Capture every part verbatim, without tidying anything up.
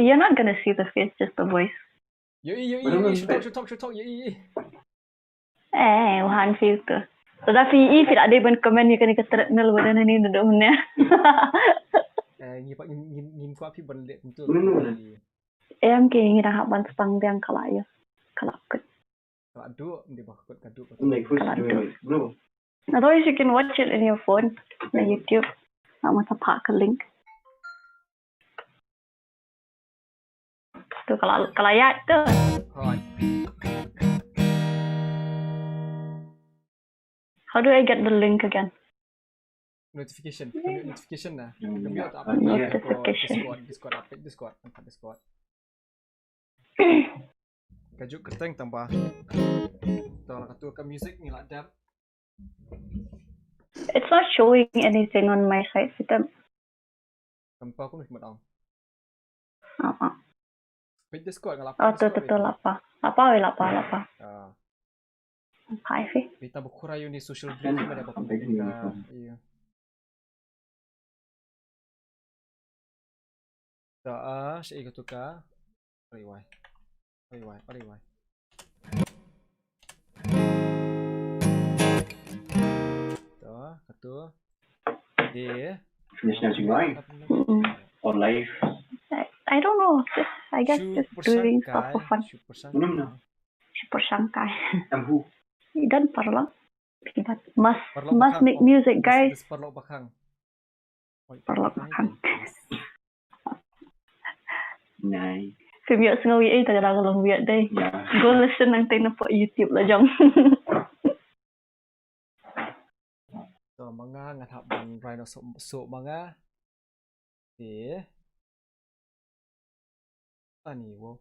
You're not gonna see the face, just the voice. Yo, yo, yo, yo, should talk, should talk, should talk, yo, yo, yo. Eh, wan phi tu. Lada phi i phi la dei ban comment ïa kane ka treadmill ba don hangne da dum ne. Eh, ngi pa ngi ngi ngi kwah phi ban leh kumtu. Em, ki ngi dang hap ban spang biang ka la ïa. Ka la kut. Ka la duh, ndi ba kut ka duh. Ka la duh. Otherwise, you can watch it in your phone, on YouTube. Nga mut sa phah ka link. Tu ka la, ka la ïaid tu. Right. How do I get the link again? Notification. Ka mute notification na. Ka mute apa? Notification. Discord, Discord, apa? Discord, apa Discord? Kajuh kyrteng tang ba. To la katu ka music ngi la dep. It's not showing anything on my side, Fitem. Kam pa kum mat ong. Ah, ah. Page Discord nga la. Oh, tu, tu, tu, la pa. La pa, wei, la pa, la pa. Ah. Hai, Fi. Bita ba khura uni social media ba kum ka. Iya. Ta, ah, shi ka tu ka. Oi, wai. Oi, wai, oi, wai. Ta, ka tu. Di. Finish na sing live. Mm-mm. Or live. I, I don't know. Just, I guess just doing stuff for fun. Shu pyrshang. Shu pyrshang kai. Am who? I don't parlok. But must, must make music, guys. Parlok bakhang. Parlok bakhang. Nice. Phim ïohsngew ei ta ka dang long wiat dei. Go listen nangta na pdeng YouTube la jong. To ma nga ngan hap ban rai noh soh, soh ma nga. Te. Ani wow.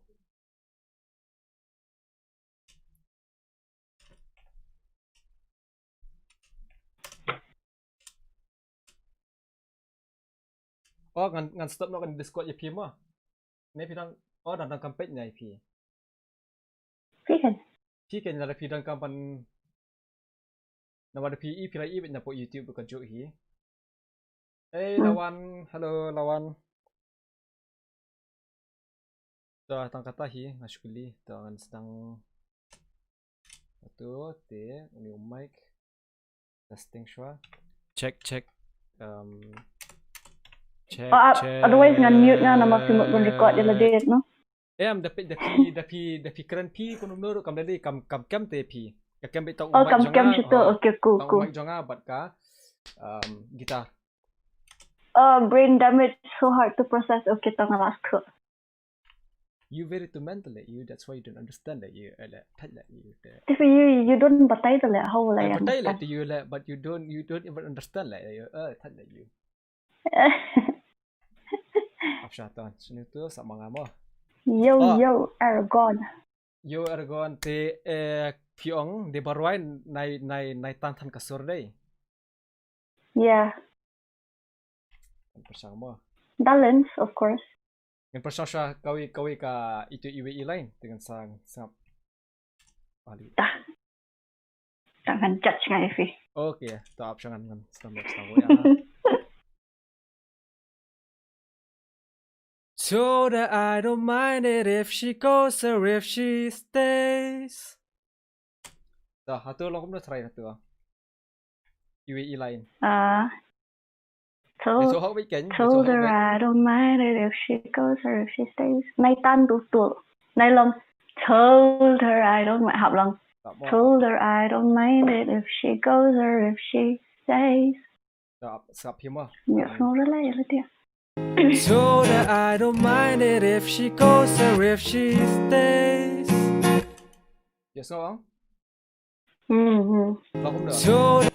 Oh, ngan, ngan stop noh kan Discord ïa phi mo. Ne phi dang, oh, dang, dang kam peit ne ïa phi. Phi kan? Phi kan, lada phi dang kam pan. Namar da phi i phi la i beit na pdeng YouTube ka juh hi. Hey, Lawan, hello Lawan. To tang kata hi nga shu kylli to ngan sdang. Atu te, uni u mic. Testing shuwa. Check, check. Um, check, check. Otherwise ngan mute nga namar phi mut ban record ïa lade no. Em, da phi, da phi, da phi, da phi kren phi kumno ruh kam da dei kam, kam kem te phi. Ka kem beit tang u mic jong nga. Oh, kam kem shuh to. Okay, cool, cool. Tang u mic jong nga bad ka, um, guitar. Uh, brain damage, so hard to process. Okay, tang last. You very too mental, like, you, that's why you don't understand, like, you, uh, like, tight, like, you, the... If you, you don't batai, like, how will I understand? Batai, like, to you, like, but you don't, you don't even understand, like, you, uh, tight, like, you. Ap sha ton, sini tu, sa ma nga mo. Yo, yo, Argon. Yo, Argon, te, eh, phi ong, de barwai, nai, nai, nai tan than ka sur dei. Yeah. Kan pyrshang mo. Balance, of course. Kan pyrshang sha kawei, kawei ka itu iwei i line. Dengan sang, sangap. Bali. Tah. Tang ngan judge ngai fi. Okay, to ap sha ngan ngan. Stam, stam, ya. Told her I don't mind it if she goes or if she stays. Dah, hatu lo kumno try hatu. Iwei i line. Ah. Told, told her I don't mind it if she goes or if she stays. Nai tan tu tu. Nai long. Told her I don't mind. Hap long. Told her I don't mind it if she goes or if she stays. Sap, sap hi mo. Ïa, sngew re la ïa la dia. Told her I don't mind it if she goes or if she stays. Ïa, sngew ang? Hmm, hmm. Told,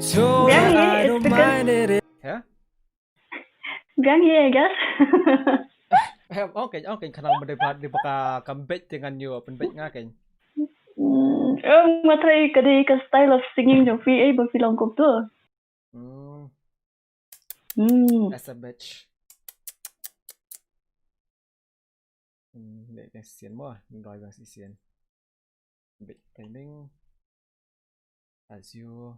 told her I don't mind it if... Hah? Biang hi, I guess. Eh, okay, okay, khnang ba dei ba, dei ba ka kam beit te ngan ïoh pynbeit nga kein. Hmm, em, nga try ka dei ka style of singing jong phi, eh, ba phi long kumtu. Hmm. Hmm. As a bitch. Hmm, dei dei sien mo, dei dei sien. Bit timing. As you...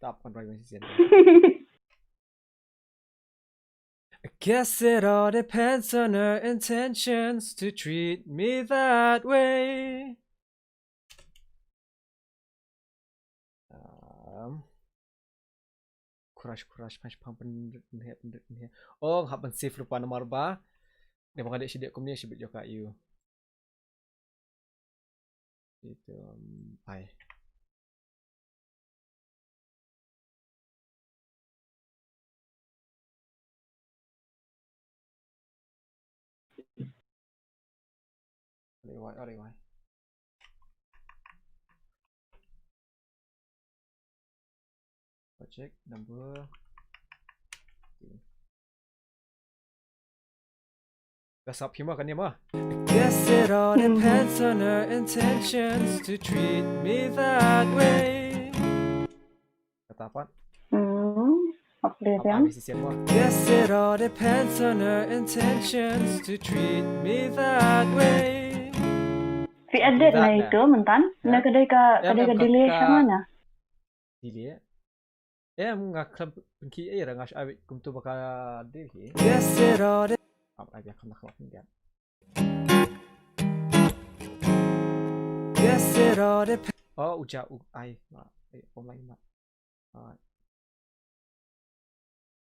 Tap kan roi mesti sen. I guess it all depends on her intentions to treat me that way. Um, Crush, crush, crush, pang, pang, pang, pang, pang. Oh, hap ban save rupa namar ba. Dia ba ka dei shi dei kumne shi bit joka you. Itu, um, ai. Alright, alright. Project number two. Ka sap hi ma kane ma. Guess it all depends on her intentions to treat me that way. Kata pat. Hmm. Apa dia? Apa mesti siap ma? Guess it all depends on her intentions to treat me that way. Fi edit na itu mentan. Na kedai ka kedai ka delay sama na. Delay. Em nga khlem pynki ei ra nga shu ai kumtu ba ka dei hi. Yes it all de- Ap ai bia kham kham pyndiat. Yes it all de- Oh uja u ai. Eh, online mat. Alright.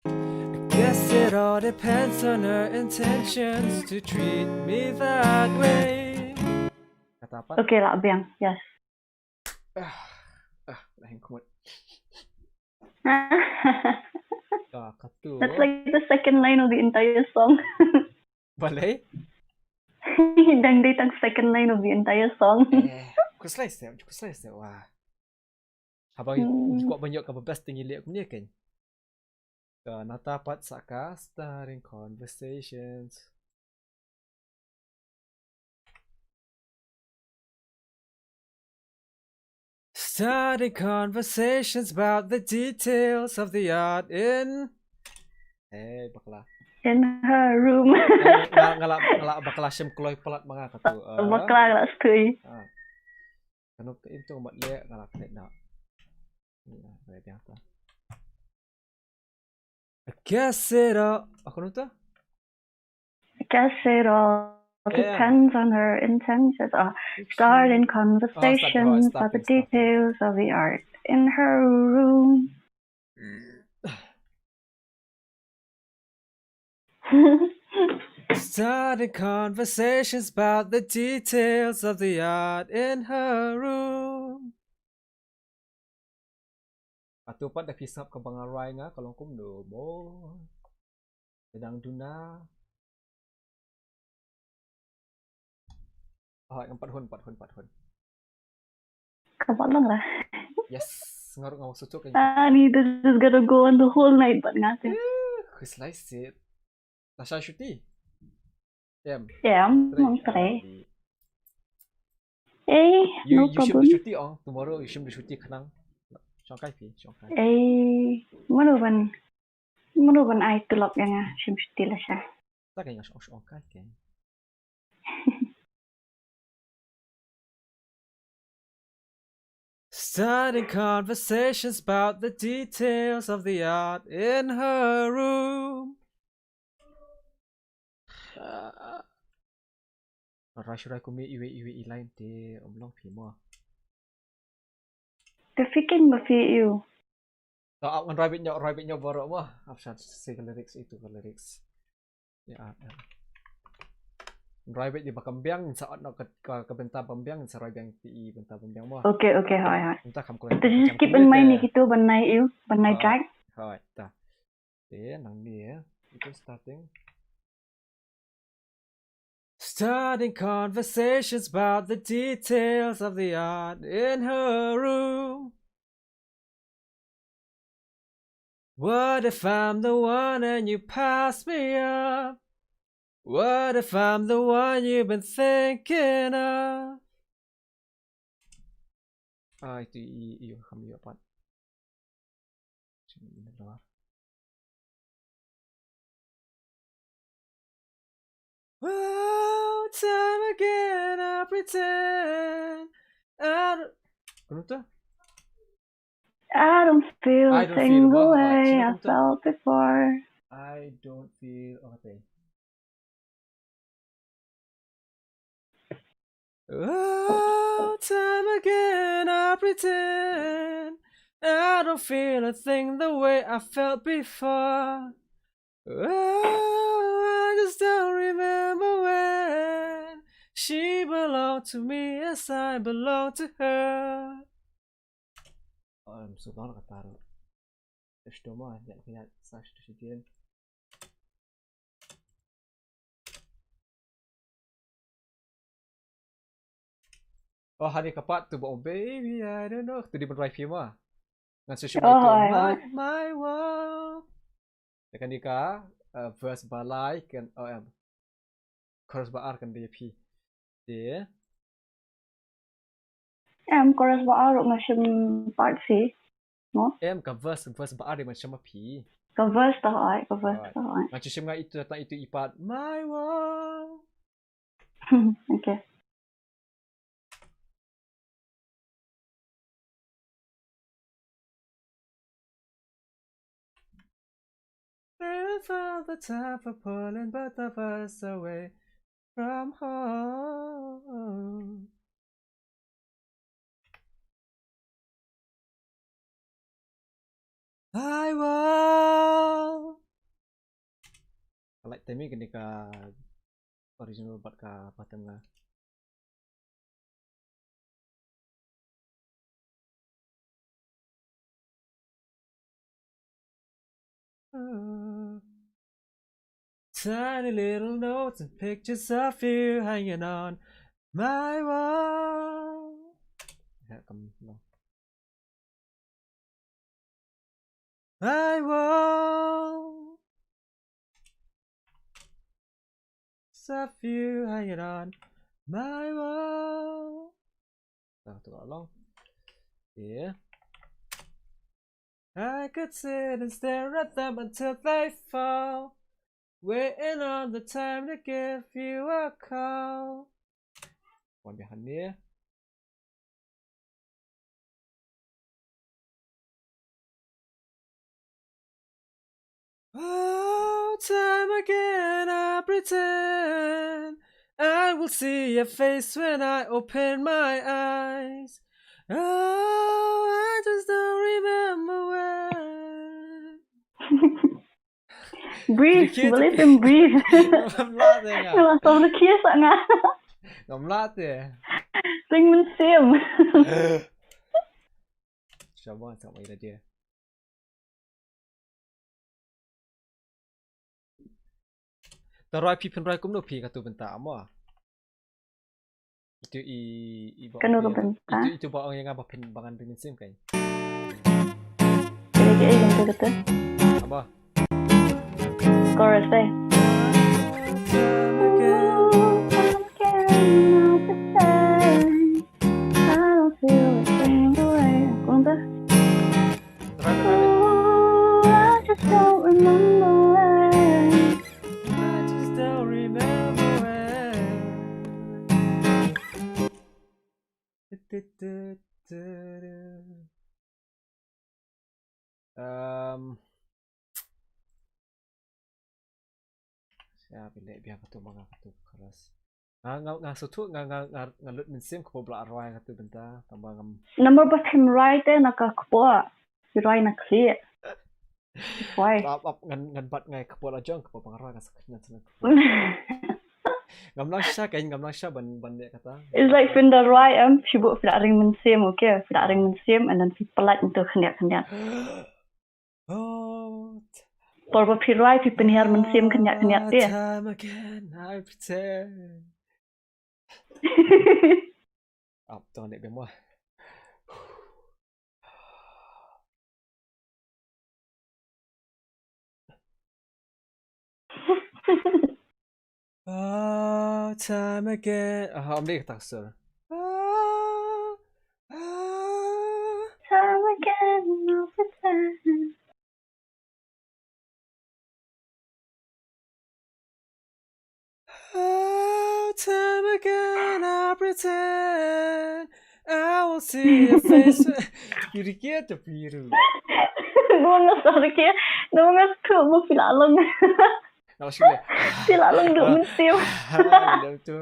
I guess it all depends on her intentions to treat me that way. Kata pat? Okay, lah biang. Yes. Ah, ah, lah heng kumut. Ah, katu. That's like the second line of the entire song. Balei? Dang dei tang second line of the entire song. Eh, khuslai step, khuslai step. Wah. Haba ngi kwah ban ïoh kaba best te ngi leh kumne kein. Ka nata pat sa ka starting conversations. Starting conversations about the details of the art in. Eh, bakla. In her room. Nga, nga la, nga la bakla shem kloi palat ma nga katu. Bakla nga la stui. Kano ka im tu mat leh nga la kena. Ïa, ïa, ïa. I guess it all. Aku nonton? I guess it all depends on her intentions. Oh, starting conversations about the details of the art in her room. Starting conversations about the details of the art in her room. Atu pat da phi sngap kaba nga rwai nga ka long kumno mo. Te dang duna. Oh, ngam pat hun, pat hun, pat hun. Ka ba long ra. Yes, nga ruh nga wan sutuk ka. Ani, this is gonna go on the whole night, but nothing. Khuslai sit. Tasha shuti. Em. Em, mong tre. Eh, you, no problem. You shim shuti ong. Tomorrow you shim shuti khnang. Shong kai phi, shong kai. Eh, mano ban, mano ban ai tulop ïa nga shim shuti la sha. Ta ka nga shong, shong kai ke. Starting conversations about the details of the art in her room. Rai shurai kumi iwi iwi i line te um long phi mo. Te phi ken ba phi iu. Ta ap ngan roi bit nyok, roi bit nyok baroh mo. Ap shan si ka lyrics itu ka lyrics. Ya, ya. Roi bit di ba kam biang sa ot nok ka, ka, ka bynta bym biang sa roi biang ti i bynta bym biang mo. Okay, okay, hoi, hoi. Bynta kam kul. Just keep in mind ni kitu ban nai iu, ban nai track. Hoi, ta. Te nang ni eh. Itu starting. Starting conversations about the details of the art in her room. What if I'm the one and you pass me up? What if I'm the one you've been thinking of? Ah, itu i, i, i, kami dapat. Sini, ini keluar. Oh, time again I pretend I don't, ano to? I don't feel a thing the way I felt before. I don't feel, okay. Oh, time again I pretend I don't feel a thing the way I felt before. Oh, I just don't remember when she belonged to me as I belonged to her. Oh, I'm so gone, Kataro. Eshto mo, nya kaya sa eshto shi dien. Oh, hani ka part tu ba, oh baby, I don't know. Tu di ban roi phi mo. Ngan sa shim itu. My, my world. Te kane ka, uh, verse ba lai kan, oh, em. Chorus ba ar kan dei phi. Te. Em, chorus ba ar ruh nga shim part C. No? Em, ka verse, verse ba ar dei ban shim ma phi. Ka verse ta hoi, ka verse ta hoi. Nga shu shim nga itu, ta itu i part. My world. Okay. There's all the time for pulling both of us away from home. I will. Ka light time kane ka original bad ka bottom nga. Tiny little notes and pictures of you hanging on my wall. Yeah, come on. My wall. Of you hanging on my wall. Dah tu kat long. Yeah. I could sit and stare at them until they fall. Waiting on the time to give you a call. Wan biang hangne. Oh, time again I pretend I will see your face when I open my eyes. Oh, I just don't remember when. Breathe, believe in breathe. Ngam lah te nga. Ngam lah te. Ring mynsiem. Shabang, shabang ila dia. Ta rwai phi phin rwai kumno phi katu bynta mo. Itu i, i ba. Kano ka bynta? Itu, itu ba ong ïa nga ba phin ba ngan ring mynsiem kai. Kiri kiri kata kata. Aba. Chorus eh. Kumta. Ooh, I just don't remember when. I just don't remember when. Um, Sha phi leh biang katu ma nga katu chorus. Nga nga nga sngewthuh nga nga nga nga lut mynsiem kaba phi la rwai katu bynta tang ba ngam. Namar ba phim rwai te na ka kpoh, phi rwai na khlieh. Rwai. Ap ap ngan ngan bat ngai kpoh la jong kaba phi rwai ka sa khlieh na kpoh. Ngam nang sha ka ngam nang sha ban ban leh kata. It's like phin da rwai em, phi buh phi la ring mynsiem, okay, phi la ring mynsiem and then phi palat into khyndiat khyndiat. Oh. Por ba phi rwai phi pynhiar mynsiem khyndiat khyndiat te. Time again I pretend. Ap to ne bemo. Oh, time again. Ah, ym dei kata ka sur. Ah, ah. Time again, all the time. Oh, time again, I pretend I will see your face. Phi ri kiad to phi ru. Ngan sa ri kiad, ngan sa tu mo phi la long. Nga la shu leh. Phi la long duh mynsiem. Ah, ïa tu.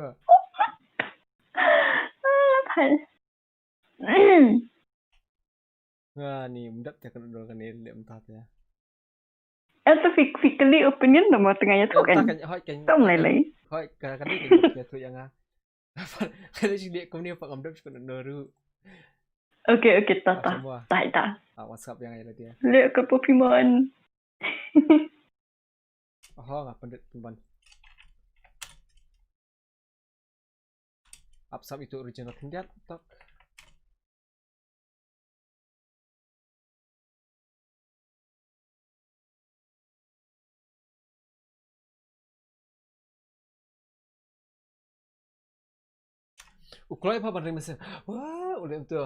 Ah, phai. Nga ni ym dap te ka dor kane leh mynta te. Eh, to phi, phi kylli opinion da mo tnga ïathuh kan. Tam lei lei. Hoi, ka, ka dei ka ïathuh ïa nga. Ka dei shi leh kumne pat ngam dap shi ka dor ruh. Okay, okay, ta, ta. Ta, ta. Ah, WhatsApp ïa nga ïa lade. Leh ka Pokemon. Aha, nga pynrit pynban. Ap sap itu original khyndiat tok. U kloi pha ban ring mynsiem. Wah, u leh tu.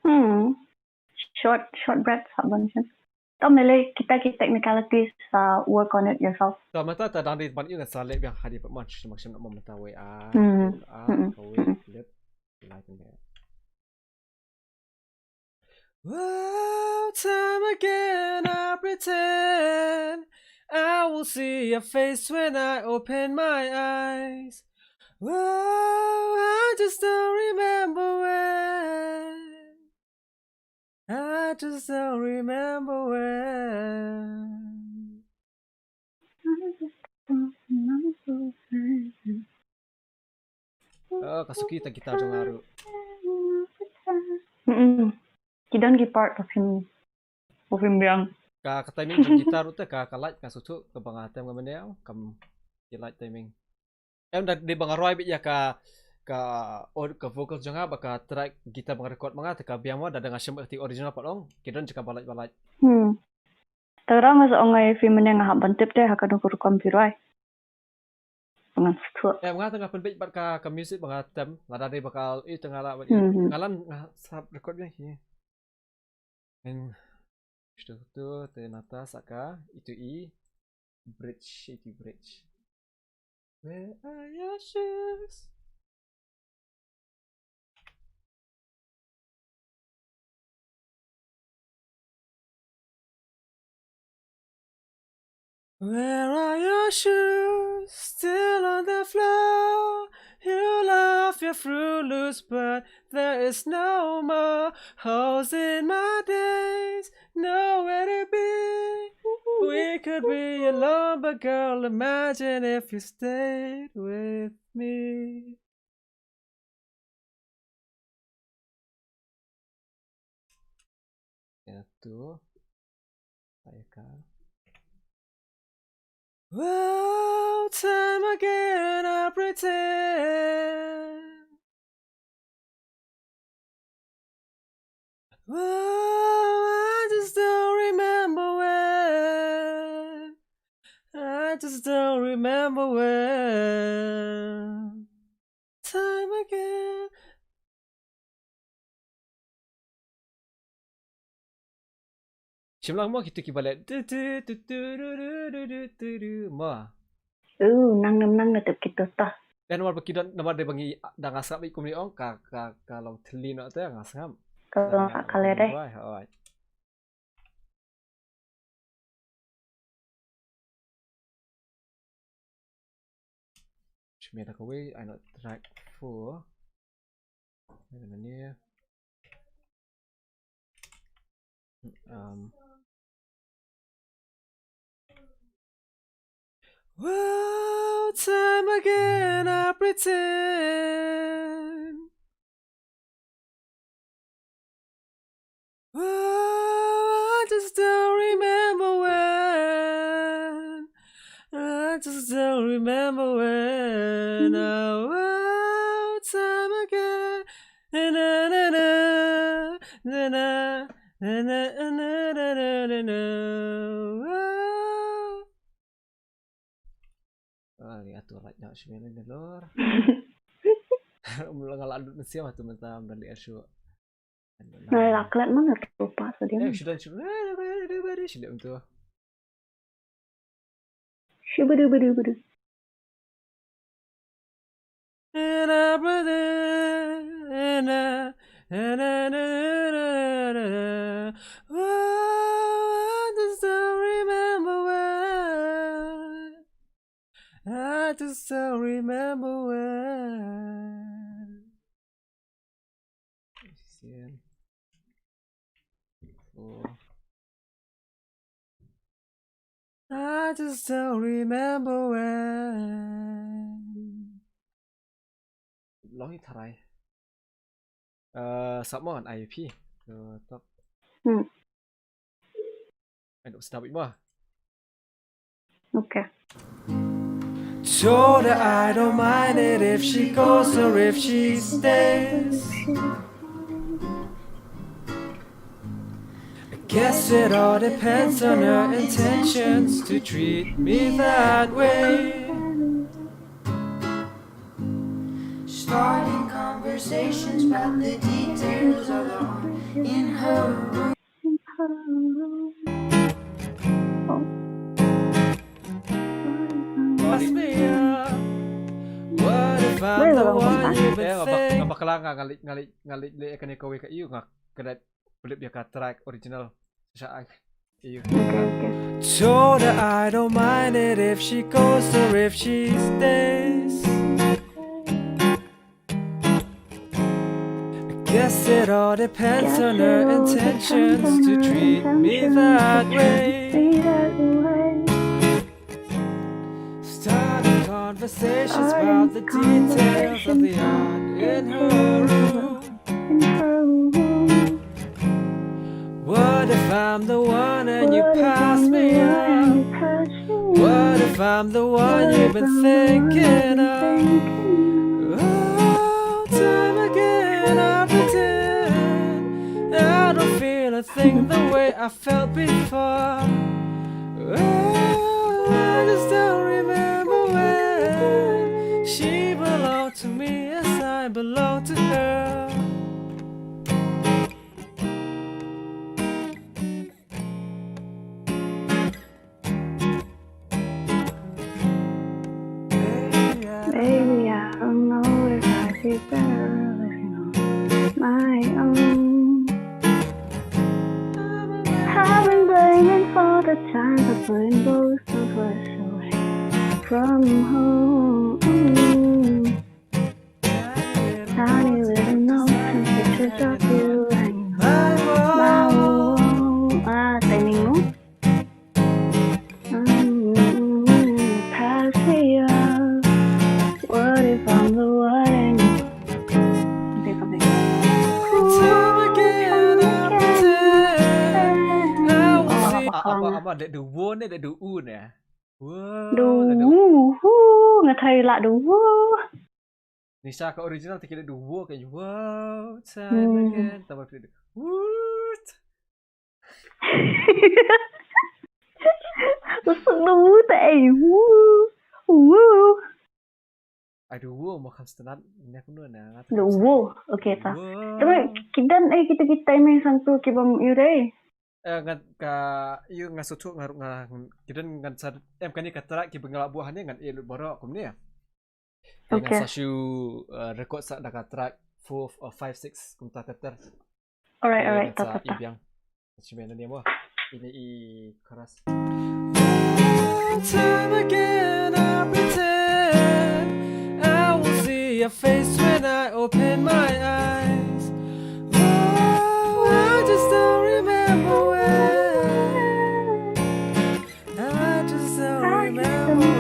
Hmm. Short, short breath, hap ban shen. Tam lei lei kita ki technicalities, uh, work on it yourself. Ta mynta ta dang dei ban ïa nga sa leh biang hadien pat man shu mak shem na mynta wei a. Hmm. A, hmm, ka wei, hmm, leh. Lai kan leh. Oh, time again I pretend I will see your face when I open my eyes. Oh, I just don't remember when. I just don't remember when. Oh, ka suki ta guitar jong nga ruh. Mm-mm. Ki don ki part ba phim, ba phim biang. Ka, ka timing jong guitar ruh te ka, ka light ka suthu ka ba nga tem nga mynne kam ki light timing. Em da dei ba nga rwai beit ïa ka, ka, or, ka vocal jong nga ba ka track guitar ba nga record ma nga te ka biang mo da, da nga shem ka ti original pat ong ki don jaka ba light ba light. Hmm. Te nga sa ong ngai phi mynne nga hap ban tip te ha kano ka rukom phi rwai. Ngan suthu. Eh, nga te nga pynbeit bad ka, ka music ba nga tem, lada dei ba ka i te nga lah bad i. Mhm. Nga lah nga sap record biang hi. Ngan shu tu te nata sa ka itu i bridge, itu bridge. Where are your shoes? Where are your shoes? Still on the floor. You love your fruit loops, but there is no more holes in my days. Nowhere to be. We could be alone, but girl, imagine if you stayed with me. Ïa tu. Ïa ka. Well, time again I pretend. Well, I just don't remember when. I just don't remember when. Time again. Shim lang mo kito ki ballet. Tu, tu, tu, tu, ru, ru, ru, ru, tu, ru. Mo. Uh, nang nam nang na tep kito ta. Dan namar ba ki don, namar dei ba ngi da nga sngap i kumne ong ka, ka, ka long thylli noh te nga sngap. Ka long ka le dei. Oi, oi. Shim ïa kawei, I know track four. Wait a minute. Um. Well, time again I pretend. Well, I just don't remember when. I just don't remember when. Oh, well, time again. Na, na, na, na, na, na. Well. Ah, ïa tu lah nyak shim ïa lor. Mula nga la lut nasiam tu mynta mda li ashu. Nga la klet man tu pa sa dia. Eh, shudan shudan. Eh, shudan tu. Shubudu budu budu. I just don't remember when. Kasian. Oh. I just don't remember when. Long i tharai. Uh, Submon I P. So, top. Hmm. Ai, duk sedap, Iqbal. Okay. Told her I don't mind it if she goes or if she stays. I guess it all depends on her intentions to treat me that way. Starting conversations about the details of the harm in her room. What if I'm the one you've been thinking? Nga bakla nga, nga leh, nga leh, nga leh, leh kane kawei ka ïa nga klet. Flip ïa ka track original. Sha ai. Ïa. Okay, okay. Told her I don't mind it if she goes or if she stays. I Guess it all depends on her intentions to treat me that way. Started conversations about the details of the art in her room. What if I'm the one and you pass me up? What if I'm the one you've been thinking of? Oh, time again I pretend I don't feel a thing the way I felt before. Oh, I just don't remember when she belonged to me as I belong to her. Baby, I don't know if I did better living on my own. I've been blaming for the times of rainbows and flesh away from home. Tiny little notes and pictures of you hanging on my wall. Ah, timing mo. Mm, pass me up. What if I'm the one? Hindi, hindi. Time again, I pretend I will see. Ah, apa, apa, the, the one, the, the one, eh? Wow, the the one. Woo, nga thai la the one. Nisha ka original te ki da duo ka, wow, time again. Tama ki da, woot. Usuk duo te, eh, woo. Woo. Ai duo mo kham standard, ne kuno na. Duo. Okay, ta. Tama ki don, eh, kita kita main satu ki bam yu dei. Eh, ngan ka, yu ngan satu ngan, ngan, ki don ngan sa, em, kani ka track ki ba nga la buh hangne ngan e lut baroh kumne. Te ngan sa shu, eh, record sa da ka track four, eh, five, six kumta ter ter. Alright, alright, ta ta ta. Biang. Shu main ni mo. Ini i chorus. Time again I pretend I will see your face when I open my eyes. Oh, I just don't remember when. I just don't remember when.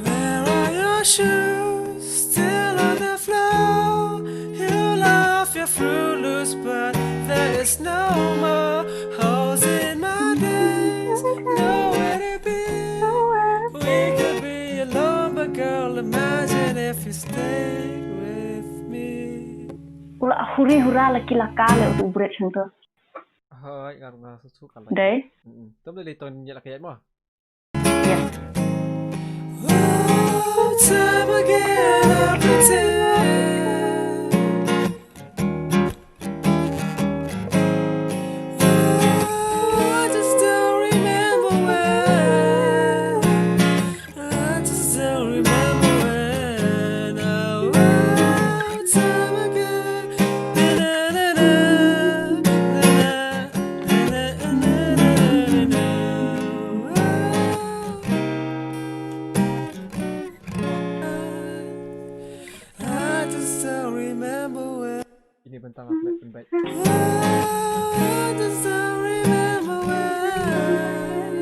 Where are your shoes? Still on the floor. You laugh your fruit loose, but there is no more holes in my days. Nowhere to be. We could be alone, but girl, imagine if you stayed with me. U la huri hura la ki la ka le u bret hangto. Hoi, nga ruh nga suk suk ka la. Dei? Mm-mm. Tom le le ton ïa la ka ïaid mo. Yes. Oh, time again I pretend. Oh, I just don't remember when. I just don't remember when. Oh, time again. I just don't remember when. Ini bentang aku nak invite. I just don't remember when.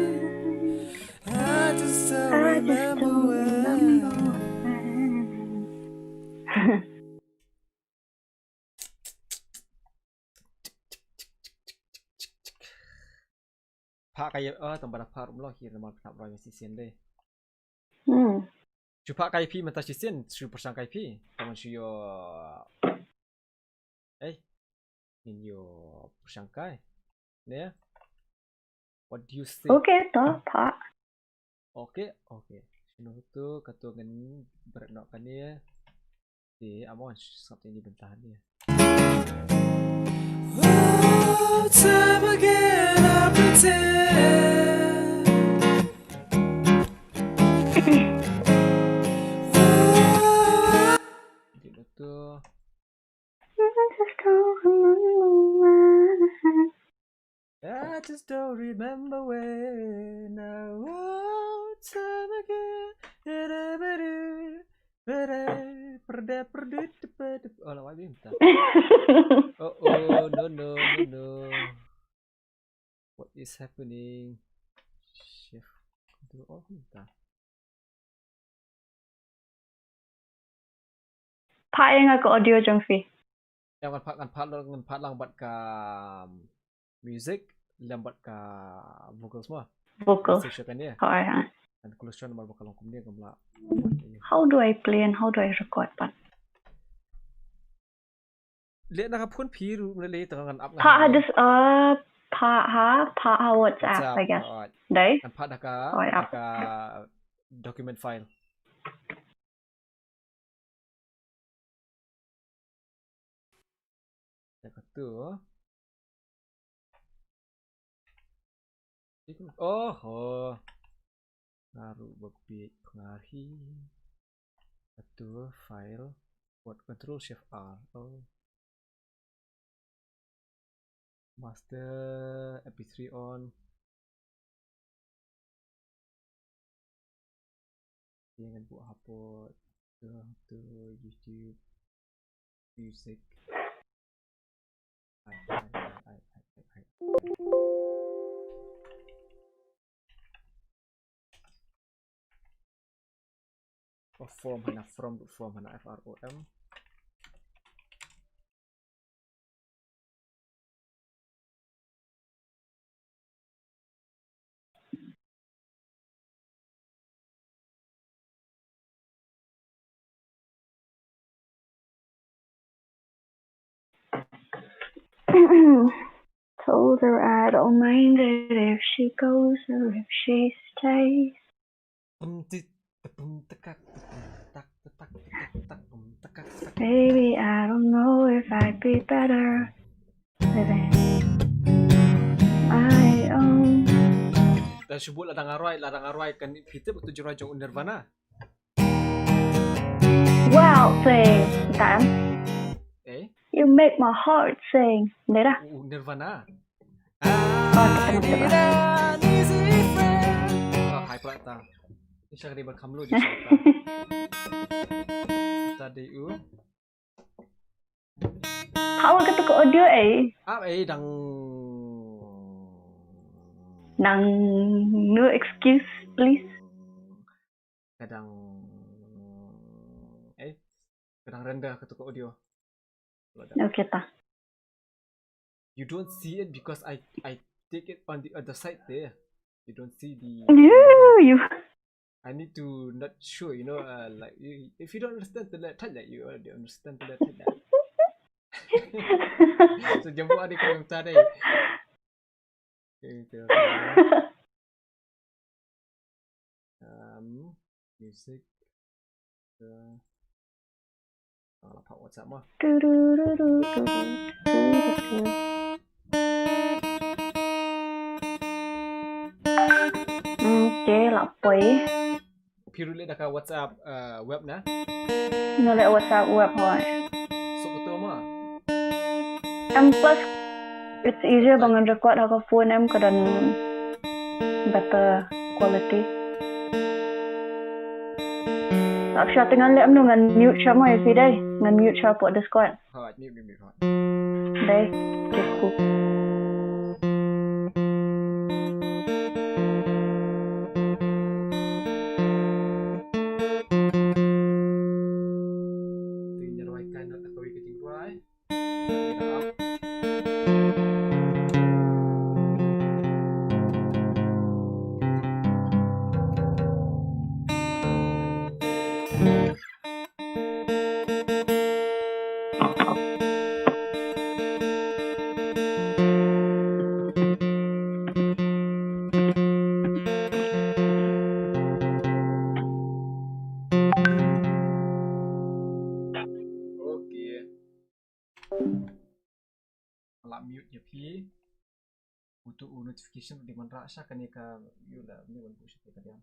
I just don't remember when. Phah ka ïa, oh, tang ba da phah ruh mlo hi, namar ka roi mesti sien dei. Hmm. Shu phah ka ïa phi mynta shisien, shu pyrshang ka ïa phi. Tang ban shu ïoh. Eh. Ngin ïoh pyrshang kai. Ne? What do you say? Okay, to, phah. Okay, okay. Shano to, kato ngan bret noh kane. Te, amon, sngap te ni bynta ni. Oh, time again I pretend. Oh, I just don't remember when. I just don't remember when I was time again. Oh, la wai bim ta. Oh, oh, no, no, no, no. What is happening? Shift control all bim ta. Phah ïa nga ka audio jong phi. Ïa, ngan phah, ngan phah lang, ngan phah lang bad ka, um, music, lem bad ka vocals mo. Vocals. Session kan ïa. Hooid, ha. Ngan close shwa namar ba ka long kumne ngam lah. How do I play and how do I record pat? Leh na ka phone phi ruh, leh, leh, tang ngan ap. Phah ha ngan dis-, uh, phah ha, phah ha WhatsApp, WhatsApp, I guess. Alright. Dei? Ngan phah da ka, hooid, da ap. Ka document file. Da katu. Oho. Nga ruh ba kpiej pyngar hi. Atu file. What, control shift R. Oh. Master, M P three on. Ïa, ngan buh hapoh tu, tu YouTube Music. Ai, ai, ai. Oh, from hana, from, from hana, F R O M. Told her I don't mind it if she goes or if she stays. Baby, I don't know if I'd be better living on my own. Te shu bud lada nga rwai, lada nga rwai kan phi tip utu jingrwai jong u Nirvana. Well, sing, Dan. Eh? You make my heart sing. Dei da. U Nirvana. Oh, tu pernah, tu pernah. Oh, hai pula ta. Ni sha ka dei ban kham lu di sha ta. Ta dei u. Power kata ka audio eh. Ah, eh, dang. Dang, no excuse, please. Kadang, eh, kadang render kata ka audio. Okay ta. You don't see it because I, I take it on the other side there. You don't see the. You, you. I need to not show, you know, uh, like, you, if you don't understand, to let, tell that you already understand, to let, tell that. So, jumbo ada kau yang tadi. Okay, okay, okay. Um, music. Uh, ah, la phah WhatsApp mo. Okay, la poi. Phi ruh leh da ka WhatsApp, uh, web na? Nga leh WhatsApp web hooid. Suk betul mo? Em, plus it's easier ba ngan record ha ka phone em, ka don better quality. Lap sha te ngan leh em, ngan mute sha mo ïa phi dei. Ngan mute sha hapoh Discord. Hooid, mute, mute, mute, hooid. Dei, okay, cool. Te ngi rwai kai na ta kawei ka jingrwai. Okay. Nga la mute ïa phi. Utu u notification u dei ban rah sha kane ka, ïa la, ïa la, ïa la.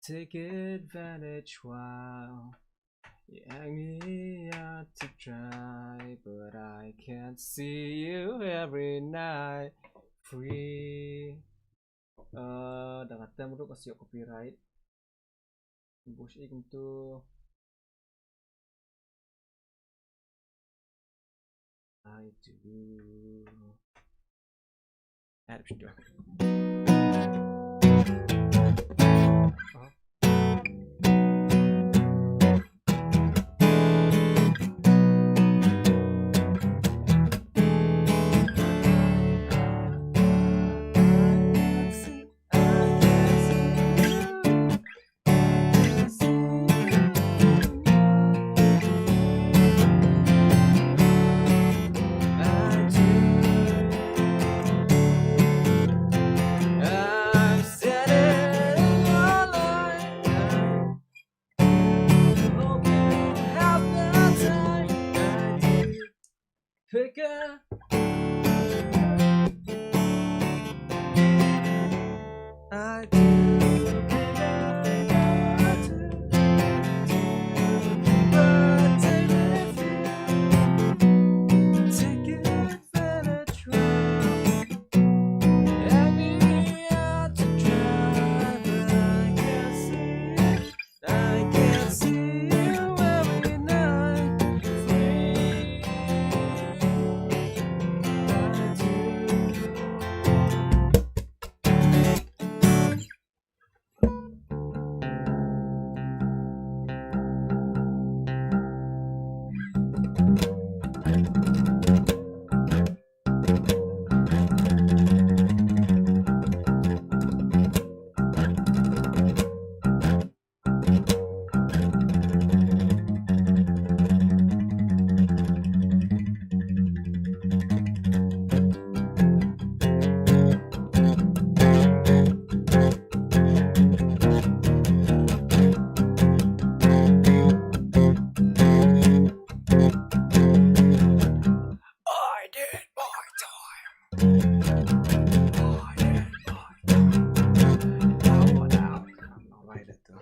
Take advantage while you hang me out to dry, but I can't see you every night. Free. Uh, da nga tem ruh ka shu ïoh copyright. Bush ik tu. I do. Add it to. Pick up. I do, I do, but take me, take advantage of. Hang me out to dry, but I can't see. I can see you every night. Free. I do. I did my time. I did my time. Now what now? Alright, let's go.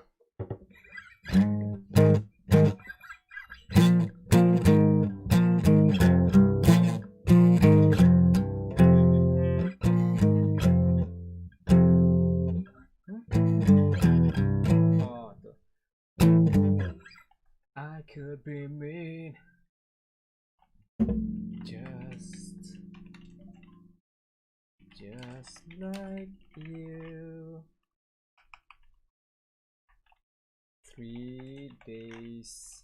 Oh, tu. I could be mean. Just, just like you. Three days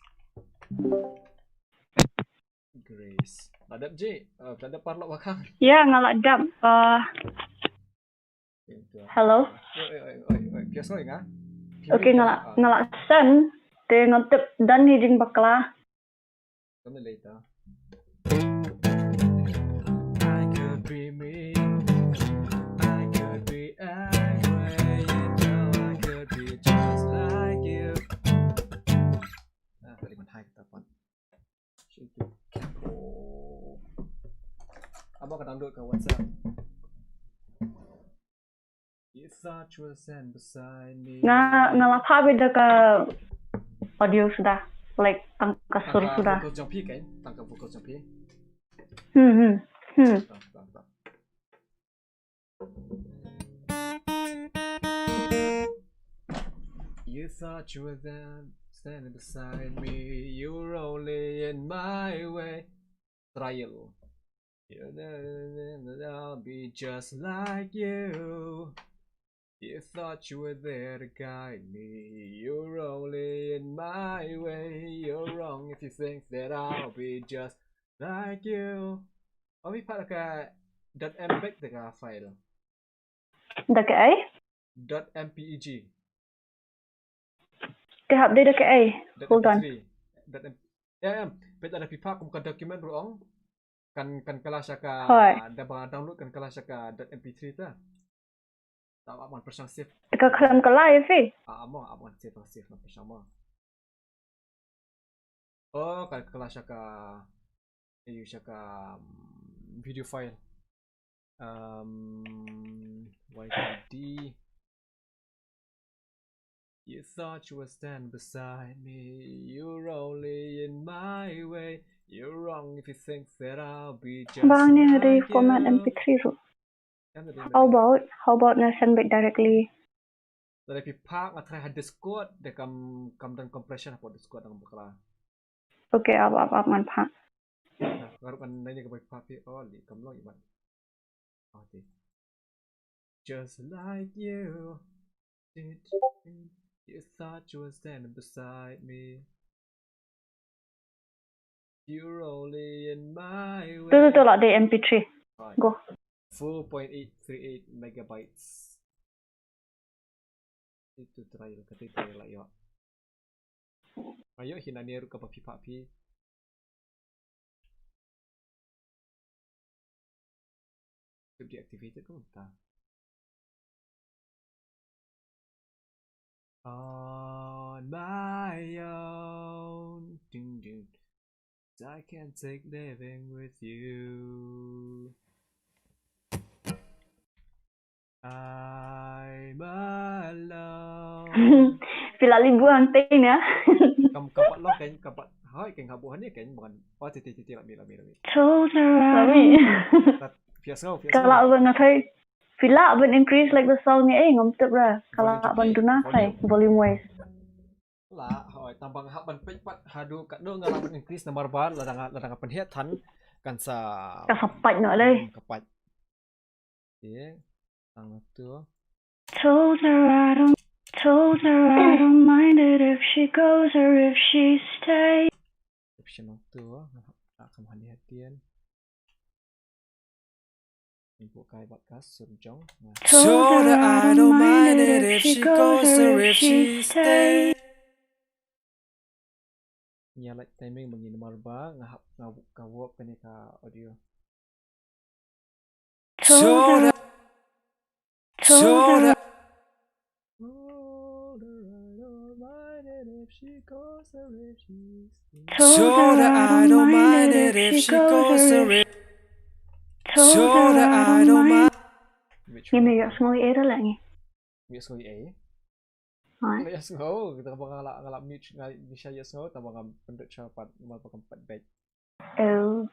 grace. La dep ji, eh, la dep paralok ba khang. Ya, nga la dep, eh, Hello? Oi, oi, oi, oi, oi. Phi ïa sngewthuh ïa nga? Okay, nga la, ah, nga la send. Te nga tip done hi jingbakla. Send it later. I could be me. I could be anywhere you go. I could be just like you. Ah, tadi pun hai kita pun. Amo ka download ka WhatsApp. You thought you were stand beside me. Nga, nga la phah beit da ka audio suda, like, tang ka sur suda. Tang ka vocal jong phi kan? Tang ka vocal jong phi. Hmm, hmm, hmm. Tang, tang, tang. You thought you were there, standing beside me. You were only in my way. Trial. I'll be just like you. You thought you were there to guide me. You're only in my way. You're wrong if you think that I'll be just like you. Ong phi pat ka dot M P E G te ka file. Da kaei? Dot M P E G. Te hap dei da kaei? Hold on. Dot M P three. Dot M-, ya, ya. Peit lada phi phah kum ka document ruh ong. Kan, kan kylla sha ka, hooid, da ba download kan kylla sha ka dot M P three te. Te ap wan pyrshang save. Ka khlem kylla ïa phi? Ah, amo, ap wan save, save wan pyrshang mo. Oh, ka, ka kylla sha ka, eh, sha ka, um, video file. Um, Y T D. You thought you would stand beside me. You're only in my way. You're wrong if you think that I'll be just Bang ni hari like format you. M P three ruh. Kan tadi How about, how about nga send back directly? Tadi phi phah nga try ha Discord, da kam, kam don compression hapoh Discord, nga bakla. Okay, ap, ap, ap, ngan phah. Nah, baru kan nanya ke phi phah phi, oh, li kam long iman. Oh, ti. Just like you did. You thought you were standing beside me. You're only in my way. Tu, tu, tu, lah dei M P three. Right. Go. Four point eight three eight megabytes. Itu try, kata itu lah, yo. Ayo, hina ni ruh kaba phi phah phi. Should deactivated ko ta. On my own. Ding, ding. I can't take living with you. I'm alone. Phi la lip buang tei nia. Kam, kam pat long kan, kam pat. Hai, kan habu hani kan, bukan. Oh, titi, titi, lami, lami, lami. Told her I Lami. don't Tat, phi ïohsngew, phi ïohsngew. Ka lah ban ngai. Phi lah ban increase like the song ni, eh, ngam tip ra. Ka lah ban duna kai, volume wise. Lah, hoi, tang ba nga hap ban peit pat haduh katno nga lah ban increase namar ba lada nga, lada nga pynhiar than kan sa Ka sa pait noh lei. Hmm, ka pait. Okey. Tang tu. Told her I don't, told her I don't mind it if she goes or if she stays. Option tu, nga hap, nga hap kham hali hatian. Buh kai bad ka sur jong. Told her I don't mind it if she goes or if she stays. Ïa lait timing ba ngin namar ba nga hap, nga, nga warp kane ka audio. Told her, told her, Told her I don't mind it if she goes or if she stays. Told her I don't mind it if she goes or if. Told her I don't mind. Ngi ïohsngew ei ei ruh la ngi. Ïohsngew ei ei. Hoi. Ïohsngew, tang ba nga la, nga la mute, nga, ngi sha ïohsngew, tang ba nga pyndonkam pat, namar ba kam pat beit. Oh.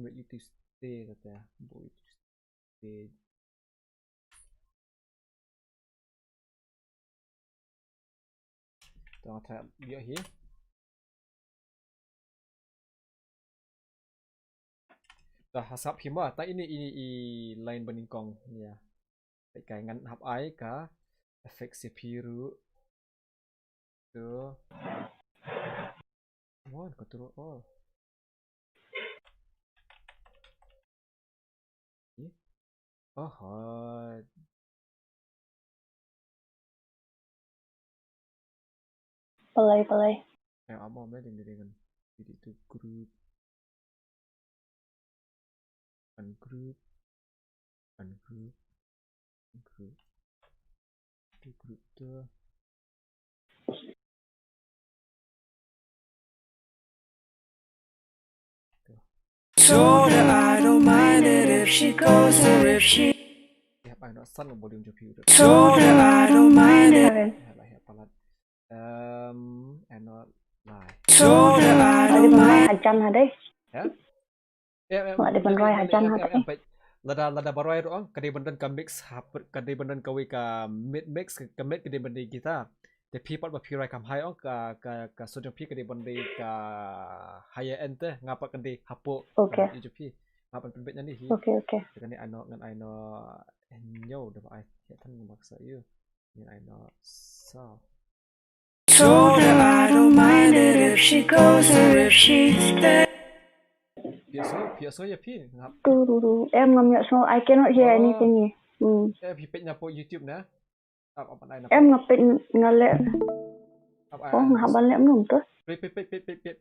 Wait, you to stay kata. Boy, you to stay. Tang try ïa hi. Tang ha sap hi ma, tang ini, ini i line ba nyngkong ïa. Kai ngan hap ai ka effects ïa phi ruh. Tu. Come on, control all. Ni? Oho. Palai, palai. Eh, amo me ding ding. Jadi tu group. Ungroup. Ungroup. Ungroup. Tu group tu. Told her I don't mind it if she goes or if she. Ïa, ai noh san volume jong phi. Told her I don't mind it. Ïa, la, ïa, palat. Um, and not lie. Told her I don't mind. Hajan ha dei. Ya? Ya, ya, ya, ya, ya, ya, ya, ya. Lada, lada ba rwai ruh ong, ka dei ban don ka mix, hap, ka dei ban don kawei ka mid mix, ka, ka mid ka dei ban dei guitar. Te phi pat ba phi rwai kham high ong, ka, ka, ka sound jong phi ka dei ban dei ka higher end te, nga pat ka dei hapoh, okay, ka mid jong phi. Nga pat pynbeit nangne hi. Okay, okay. Te kane ai noh, ngan ai noh hynñiew da ba ai, ïa than nga baksa ïa u. Ngan ai noh saw. Told her I don't mind it if she goes or if she stays. Phi ïohsngew, phi ïohsngew ïa phi, ngap. Tu, tu, tu. Em ngam ïohsngew, I cannot hear anything. Hmm. Eh, phi peit na poh YouTube na. Ap, ap, ai na. Em nga peit nga leh. Ap, ai, oh, ai, nga hap ban leh mnum tu. Peit, peit,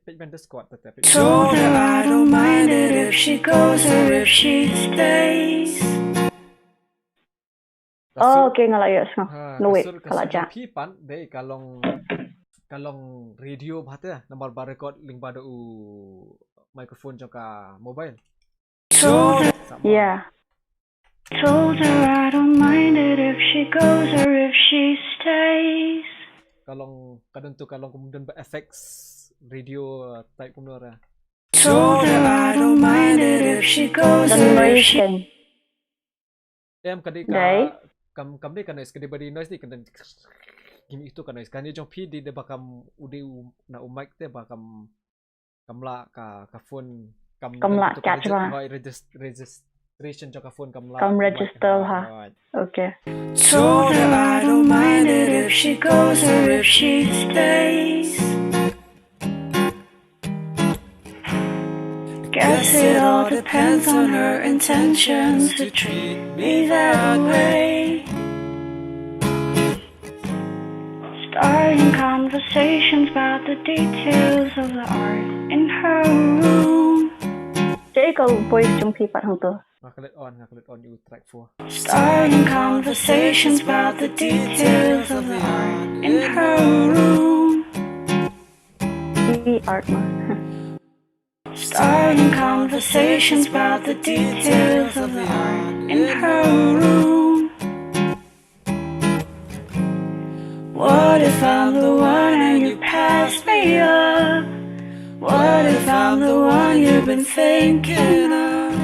peit ban Discord, tete, peit. Told her I don't mind it if she goes or if she stays. Oh, okay, nga la ïohsngew. Ha, ka sur, ka sur jong phi pat dei ka long, ka long radio bha te, namar ba record lyngba da u microphone jong ka mobile. Sa ma. Yeah. Told her I don't mind it if she goes or if she stays. Ka long, ka don tu ka long kum don ba effects radio, uh, type kumno ra. Told her I don't mind it if she goes or if she Em ka dei ka kam, kam dei ka noise, ka dei ba dei noise dei ka don. Gim itu ka noise. Ka ni jong phi dei, dei ba kam u dei u na u mic te ba kam, kam lah ka, ka phone kam, kam lah ka catch regis-, ba. Hoi, regis-, registration jong ka phone kam lah. Kam register ha. Hoi. Okay. Told her I don't mind it if she goes or if she stays. Guess it all depends on her intentions to treat me that way. Starting conversations about the details of the art in her room. Che ka voice jong phi pat hangto. Nga klet on, nga klet on ïa u track four. Starting conversations about the details of the art in her room. The art ma. Starting conversations about the details of the art in her room. What if I'm the one and you pass me up? What if I'm the one you've been thinking of?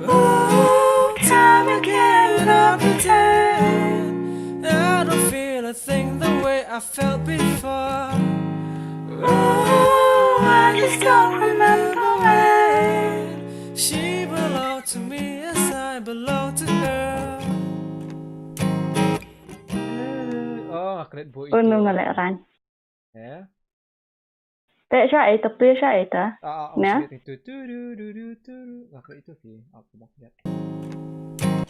Ooh, time again, I'll pretend I don't feel a thing the way I felt before. Oh, I just don't remember when she belonged to me as I belong to her. Oh, nga klet bha. Oh, no, nga leh ran. Eh? Te sha ita, play sha ita. Ah, ah, oh, ne? Sha ita. Tu, tu, du, du, du, tu, du. Nga klet itu ki. Aku mak lihat.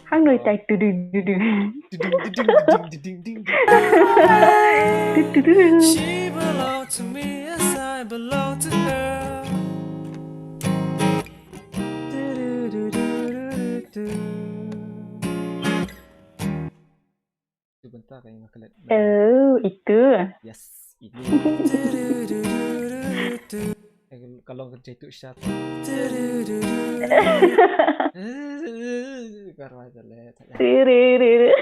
Hang noi tai tu du du du. Ding, ding, ding, ding, ding, ding, ding. Tu, tu, tu, du. She belonged to me as I belong to her. Tu, du, du, du, du, du, du. Tu bynta ka ïa nga klet. Oh, itu. Yes, itu. Eh, ka long ka jaitu shat. Ka rwai ka le. Tiriri.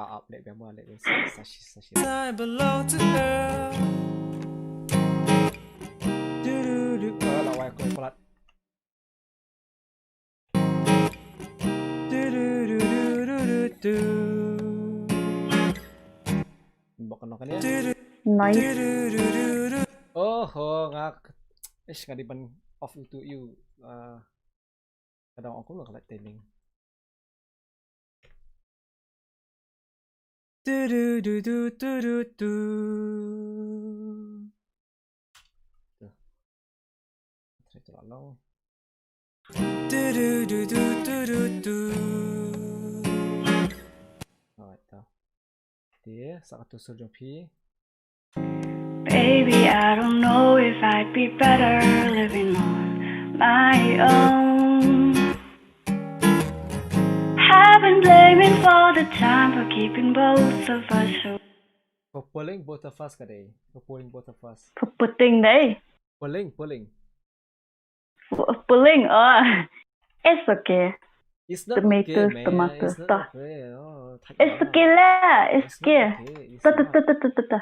Ah, ah, leh biang ma, leh biang. Sa, sa, shi, sa, shi. I belong to her. Ah, la wai ko palat. Bok noh kan ïa. Nice. Oho, nga, ish, nga dei ban off utu ïa u, ah, ka dang ong kumno ka lait timing. Tu, tu, tu, tu, tu, tu. Tu. Try to long. Tu, tu, tu, tu, tu, tu. Alright, tu. Te sa katto sur jong phi. Baby, I don't know if I'd be better living on my own. I've been blaming for the time for keeping both of us. For pulling both of us ka dei. For pulling both of us. For putting dei. Pulling, pulling. F-, pulling, oh. It's okay. It's not okay, man. Tomatoes, tomatoes, ta. It's not okay. Oh, it's okay lah. It's okay. It's okay. Ta, ta, ta.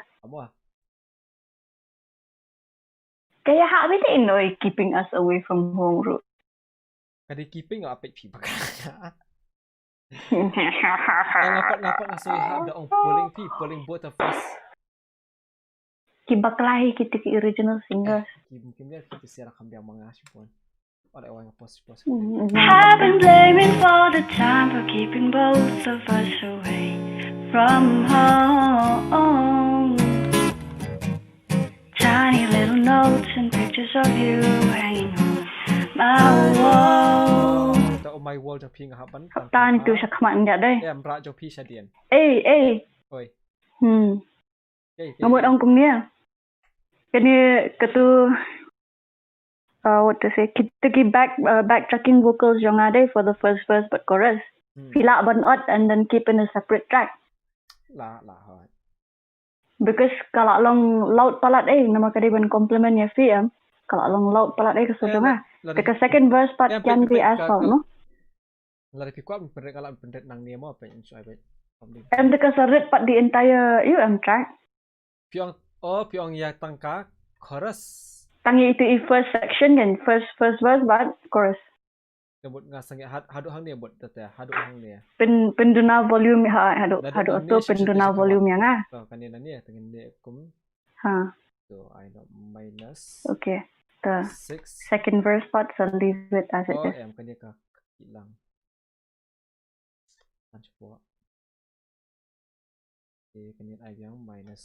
Ka ïa ha bit ino i keeping us away from home ruh. Ka dei keeping, oh, apek phi baka. Nga pat, nga pat nga soi ha da ong pulling phi, pulling both of us. Ki bakla hi kita ki original singers. Ki, ki mungkin dia kita siar kham biang ma nga shipon. Ora wan nga pause, pause. I've been blaming for the time for keeping both of us away from home. Tiny little notes and pictures of you hanging on my wall. Ta, oh, my wall jong phi nga hap ban. Tan tu sha khmat nda dei. Em, bra jong phi sha dien. Ei, ei. Oi. Hmm. Nga mut ong kumne. Kane katu, uh, what to say, kita ki back, uh, backtracking vocals jong nga dei for the first verse bad chorus. Hmm. Phi lah ban ot and then keep in a separate track. Lah, lah, hoi. Because ka lah long loud palat eh, namar ka dei ban complement ïa phi em. Ka lah long loud palat eh ka sur jong nga. Te ka second verse pat can be as loud, no? Lada phi kwah ban pynrit, nga lah ban pynrit nangne mo, pyn shuwa bad. Em, te ka sa rit pat the entire, ïoh, em, track. Phi ong, oh, phi ong ïa tang ka chorus. Tang ïa itu i first section kan, first, first verse bad chorus. Te mut nga sangeh had-, haduh hangne mut te, haduh hangne. Pyn, pynduna volume ha, haduh, haduh tu pynduna volume ïa nga. To, kane nangne, te ngin leh kum. Ha. So, ai noh minus. Okay. Te Six. Second verse part, so leave it as it Oh, is. Em, kane ka kilang. Punch four. Okay, kane ai biang minus,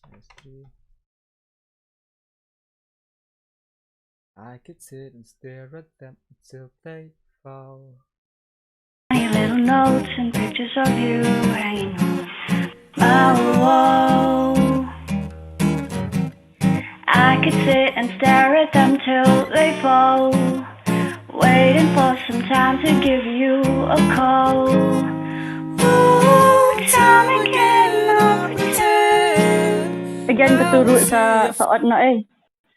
minus three. I could sit and stare at them until they fall. Tiny little notes and pictures of you hanging on my wall. I could sit and stare at them till they fall. Waiting for some time to give you a call. Ooh, time again, I'll pretend. Again, ka tu ruh sa, sa odd note, eh.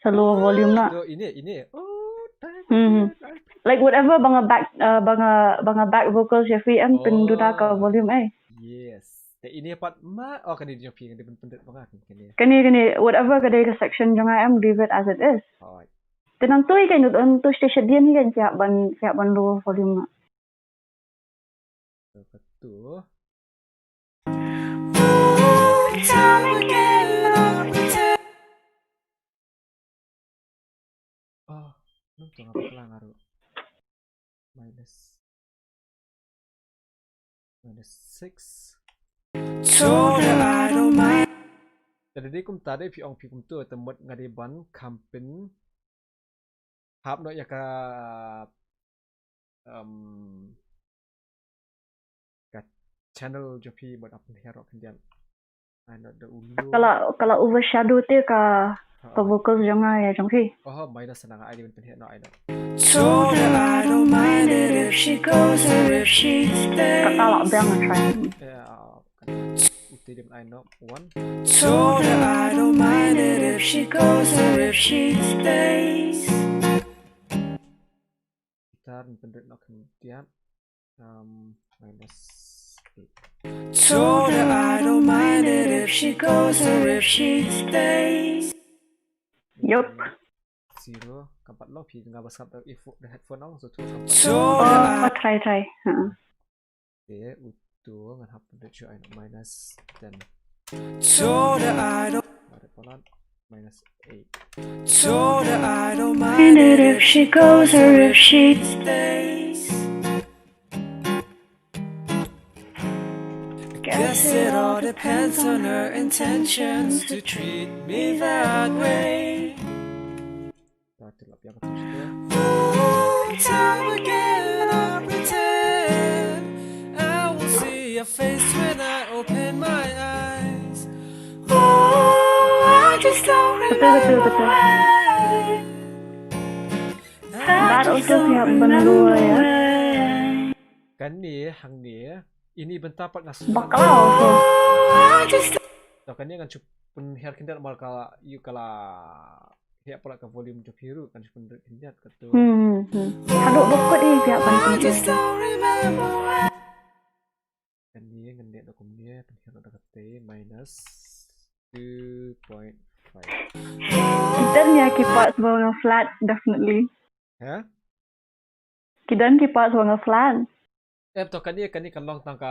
Sa low volume note. So, ini, ini. Oh, time Hmm. again, I pretend. Like whatever ba nga back, uh, ba nga, ba nga back vocals ïa phi, em, pynduna ka Oh. Volume, eh. Yes. Te ini pat ma, oh, kane dei jong phi, kane dei ban pynrit ba nga kane. Kane, kane, whatever ka dei ka section jong nga, em, leave it as it is. Hooid. Te nangtu hi kan, nangtu sha shadien hi kan, phi hap ban, phi hap ban low volume note. So, katu. Ooh, time again, I'll pretend. Oh, nangtu nga bakla nga ruh. Minus. Minus six. Told her I don't mind. Te dei kumta, dei phi ong phi kumtu, te mut nga dei ban kham pyn hap noh ïa ka, um, ka channel jong phi, mut ap pynhiar noh khyndiat. Ai noh da u low. Ka la, ka la overshadow te ka, ka Hooid. vocals jong nga ïa jong phi. Oh, minus na nga, ai dei ban pynhiar noh, ai noh. Told her I don't mind it if she goes or if she stays. Kata lah biang nga try. Yeah, oh, kan. Uti dei ban ai noh, one. Told her I don't mind it if she goes or if she stays. Guitar, pynrit noh khyndiat. Um, minus eight. Told her I don't mind it if she goes or if she stays. Yup. Zero, kam pat long, phi nga ba sngap da earphone, da headphone ong, so tu kam pat. Told her Oh, try, try. Ha. Te utu ngan hap pynrit shuh, ai noh, minus ten. Told her I don't, Barit palat, minus eight. told her I don't mind it if she goes or if she stays. Guess it all depends on her intentions to treat me that way. Ta tilap ïa katu shuh. Ooh, time again I pretend I will see your face when I open my eyes. Ooh, I just don't Betul, betul, remember betul. when. I That just also don't siap remember berdua, ya. When. Kane hangne, ini bynta pat nga Bakla also. Ooh, I just To kane ngan shu pynhiar khyndiat namar ka, ïoh ka la hiar palat ka volume jong phi ruh, ngan shu pynrit khyndiat katu. Hmm, hmm, hmm. Haduh ba kut hi phi hap ban I just pynhiar. Don't remember when. Kane ngan leh da kumne, pynhiar da kata, minus two point five. Ki don ïa ki parts ba nga flat, definitely. Ha? Ki don ki parts ba nga flat. Em, to kane, kane kan long tang ka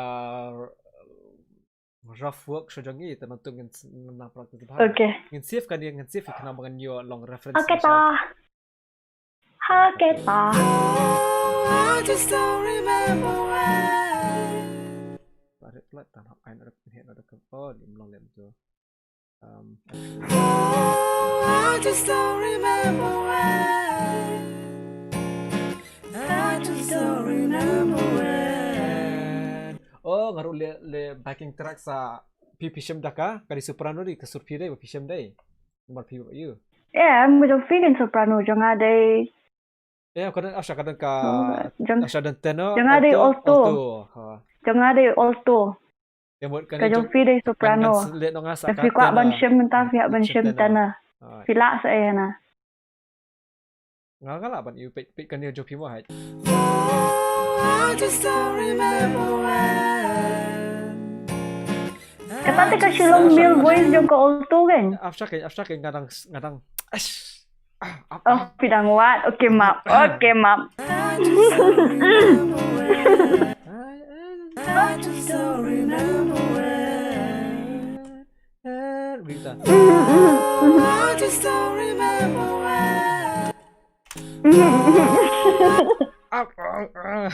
rough work shuh jong ngi, te nangtu ngin s-, ngin nang practice bha. Okay. Ngin save kane, ngin save khnang ba ngan ïoh long reference. Okay ta. Okay ta. Oh, I just don't remember when. Barit palat, tang hap ai noh da pynhiar noh da ka, oh, ym long lem tu. Um, Oh, I just don't remember when. I just don't remember when. Oh, nga ruh leh, leh backing track sa phi, phi shem da ka, ka dei soprano dei, ka sur phi dei, ba phi shem dei. Namar phi ba ïoh. Eh, em, jong phi kan soprano, jong nga dei. Eh, ka don, asha ka don ka, Oh, jong, asha don tenor, jong nga dei alto. Alto. Ha. Jong nga dei alto. Te mut Ka jong phi dei soprano. Ngan, ngan leh noh nga sa Te ka phi kwah ban tenor. shem mynta phi hap ban shem tenor. Alright. Phi lah sa eh na. Nga, nga lah ban ïoh peit, peit kane jong phi mo hait. Oh, I just don't remember when. Kata te ka Shillong male voice jong ka alto kan? After ka, after ka ngadang, ngadang. Ash. Ah, ap, Oh, ap. Pidang wat. Okay, map. Okay, map. I just don't remember when. I, I, I just don't remember when. Eh, Rita. I just don't remember when. Ap, ap, ap.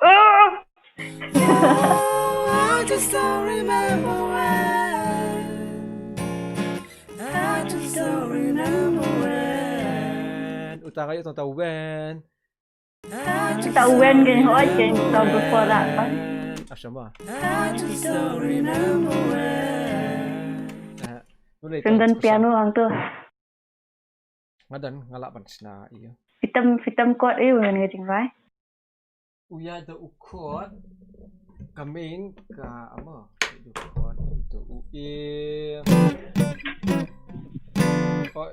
Oh. I just don't remember when. I just don't remember when. Uta kayo tong ta when. Kita when kan, hoi kan, kita before that kan. Ashama. I just don't remember when. Eh, nulai Kan tu, dan susah. Piano lang tu. Ngadan, ngalak ban sna iyo. Fitem, fitem chord eh, wen ngajing rai. Uya da u chord. Ka main ka ama. Da u chord, da u E. Oh.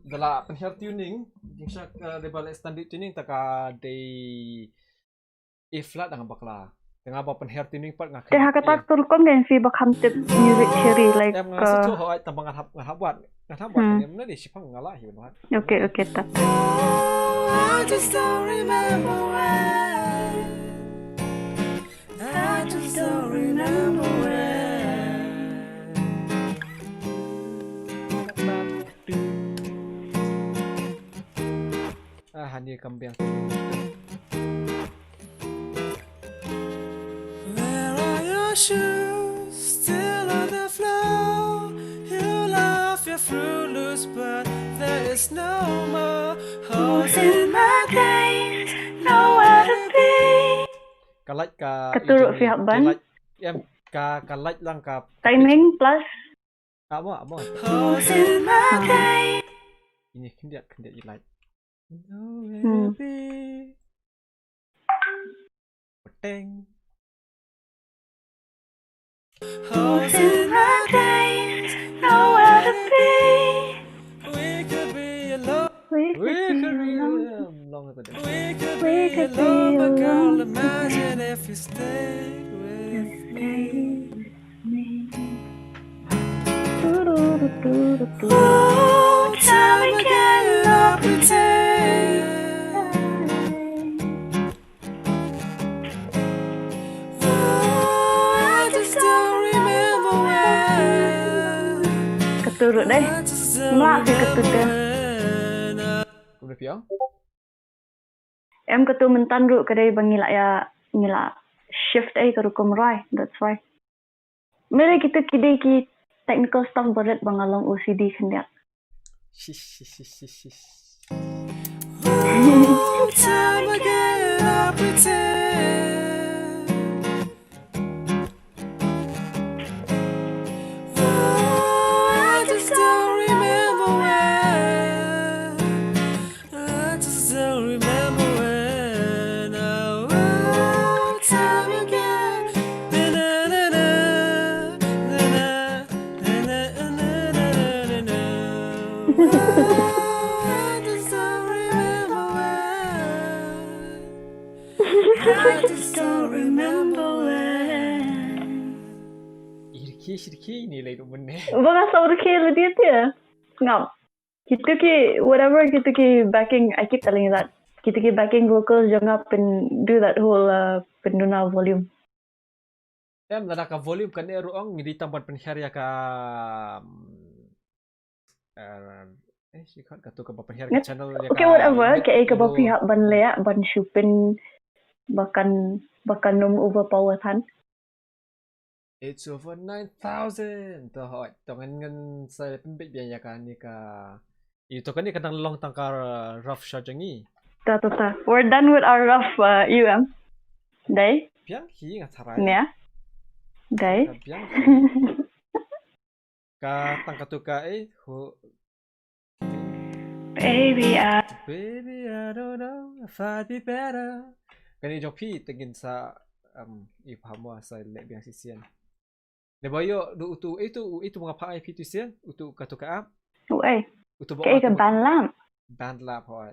Da la pynhiar tuning, jingsha ka dei ba la standard tuning ta ka dei E flat dang bakla. Tengah ba pynhiar tuning pat nga Te ha kata tu rukom kan fi ba kham tip music theory like. Em nga sa tu hoi tang ba nga hap, nga hap buat. Nga hap buat Hmm. Ni mena ni sipang nga lah hi buat. Okay, okay, ta. I just don't remember when. I just don't remember when. Ah, hani kam biang. Where are your shoes? Still on the floor. You love your Fruit Loops, but there is no more holes in my games. Nowhere to be. Ka light ka Ka turuk ujung ni, siap ban. Ka light, em, ka, ka light lang ka Timing plus. Amo, amo. Holes in my Ah. Game. Ini khyndiat, khyndiat i light. Hmm. Nowhere to be. Peteng. Holes in my games, nowhere to be. We could be alone. We could be alone. Long ago. We could be alone, but girl, imagine if you stayed with me. Long time again, I pretend. Oh, I just don't remember when. Ka tu ruh dei. Mlak ka tu te. Kumne pia? Em ka tu myntan ruh ka dei ba ngi la ïa, ngi la shift ei ka rukom rai. That's why. Mele kita ki dei ki technical stuff barit ba nga long O C D khyndiat. Shish, shish, shish, shish, shish. Long time again, I pretend. Oh, I just don't remember when. I just don't remember when. Oh, time again. Na, na, na, na. I just don't remember when. I just don't remember when. Irki, shirki ni lai rumun ne. Ba nga sa urki le dia dia. Ngam. Kita ki, whatever, kita ki backing, I keep telling you that. Kita ki backing vocals jong nga pyn do that whole, uh, pynduna volume. Em, lada ka volume kane ruh ong, ngi dei tang ban pynhiar ïa ka, um, eh, eh, shi khot katu kaba pynhiar ka channel ïa ka. Okay, whatever, kaei kaba phi hap ban leh, ban shu pyn, ba kan, ba kan ym overpower than. It's over nine thousand. To hoi, to ngan, ngan sa pynbeit biang ïa kane ka. Ïa to kane ka dang long tang ka rough shot jong ngi. Ta, ta, ta. We're done with our rough, uh, U M. Dei? Biang hi nga tharai. Nia. Dei? Ka biang hi. Ka tang katu ka eh, hu. Baby, I Baby, I don't know if I'd be better. Kane jong phi te ngin sa, um, i pha mo sa leh biang shisien. Ne ba ïoh du utu, eh, tu, eh, tu nga pha ai phi tu sien, utu katu ka app. U ai. Utu ba kaei ka Bandlab. Bandlab hoi.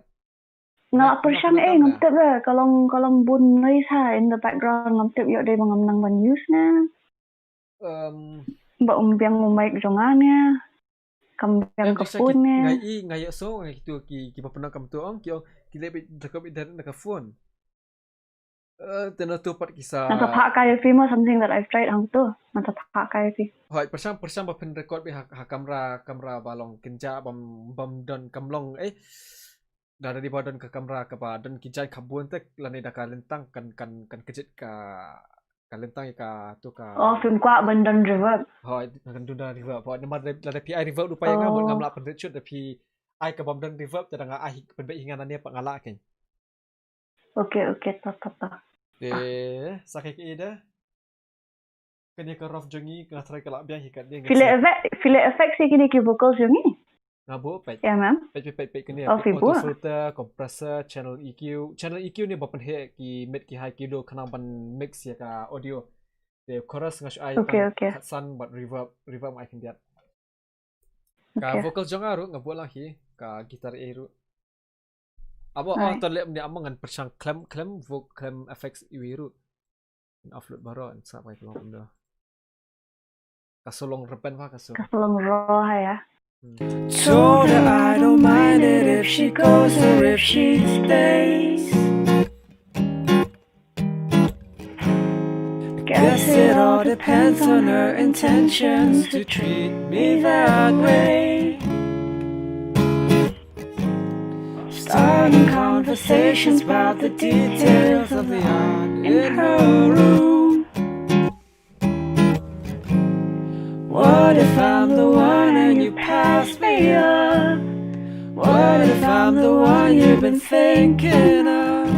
Nga la pyrshang eh, ngam tip re, ka long, ka long bun noise ha in the background, ngam tip ïoh dei ba ngam nang ban use ne. Ba um biang u mic jong nga ne. Kam biang ka phone ne. Nga i, nga ïoh so, nga kitu ki, ki ba pynang kam tu ong, ki ong, ki leh bit, da ka bit da ka phone. Eh, te na tu pat ki sa. Nga sa phah kai phi mo, something that I've tried hangtu. Nga sa phah kai phi. Hoi, pyrshang, pyrshang ba phin record beit ha, ha kamra, kamra ba long kynja bam, bam don kam long, eh. Da, da dei ba don ka kamra kaba don ki jait kham bun te lane da ka lyntang kan, kan, kan kjit ka, ka lyntang ïa ka tu ka. Oh, phim kwah ban don reverb. Hoi, kan don da reverb. Hoi, namar lada phi ai reverb ruh pat ïa nga, mut ngam lah pynrit shut, da phi ai ka bym don reverb te da nga ai pynbeit hi nga nangne pat nga lah kein. Okay, okay, ta, ta, ta. Te sa kaei kaei de. Kane ka rough jong ngi, nga try ka lah biang hi katne. Phi leh effect, phi leh effect ïa kine ki vocals jong ngi? Nga buh, peit. Yeah, ma'am. Peit, peit, peit, peit kane. Oh, phi buh. Auto filter, compressor, channel E Q. Channel E Q ne ba pynheh ki mid ki high ki low khnang ban mix ïa ka audio. Te chorus nga shu ai tang khatsan bad reverb, reverb nga ai khyndiat. Ka vocal jong nga ruh nga buh lang hi, ka guitar ei ruh. Abo, oh, to leh mynne, amo ngan pyrshang khlem, khlem voc-, khlem effects iwei ruh. Ngan upload baroh, ngan sngap ïa ka long kumno. Ka song long rben ba ka song. Ka song long raw ha ïa. Told her I don't mind it if she goes or if she stays. Guess it all depends on her intentions to treat me that way. Starting conversations about the details of the art in her room. What if I'm the one and you pass me up? What if I'm the one you've been thinking of?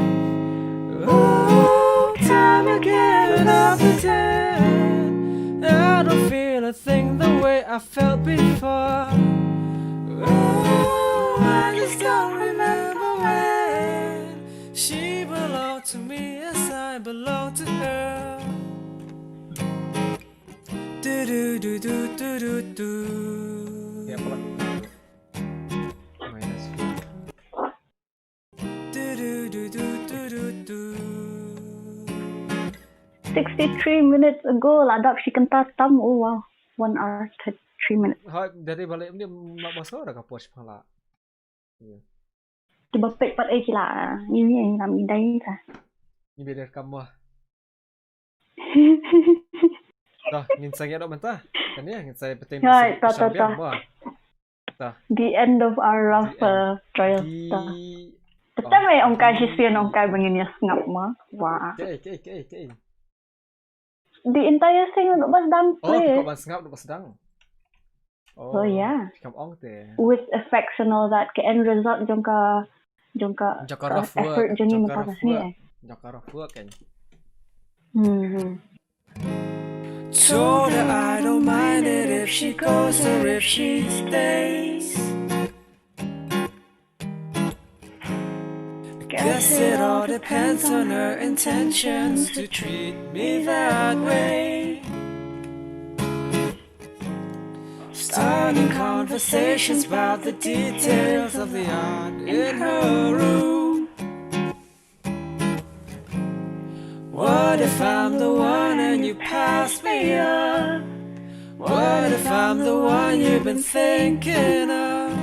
Ooh, time again I pretend I don't feel a thing the way I felt before. Ooh, I just don't remember when she belonged to me as I belong to her. Do do do do do do do. Minus four. Do do do do do do do. Sixty-three minutes ago, la dap shi kynta tam, oh wow. One hour, thirty-three minutes. Ha, dari balik ni ma-, masa dah ka pos pala. Kiba peit pat eh ki la, ngi ngi lam ngi dei ta. Ngi beder kam mo. Toh, ngin sa ïa dok mynta. Kan ïa, ngin sa ïa bteng. Oi, toh, toh, toh. The end of our rough, uh, trial. Toh. Te tang ong kai shisien ong kai ba ngin ïa sngap mo. Wah. Kaei, kaei, kaei, kaei. The entire thing dok ba sdang. Oh, dok ba sngap, dok ba sdang. Oh, yeah. Kam ong te. With effects and all that, ka end result jong ka, jong ka, jong ka, uh, rough work, effort jong ngi mynta ka sngi eh. Jong ka rough work kan. Hmm. Told her I don't mind it if she goes or if she stays. Guess it all depends on her intentions to treat me that way. Starting conversations about the details of the art in her room. What if I'm the one and you pass me up? What if I'm the one you've been thinking of?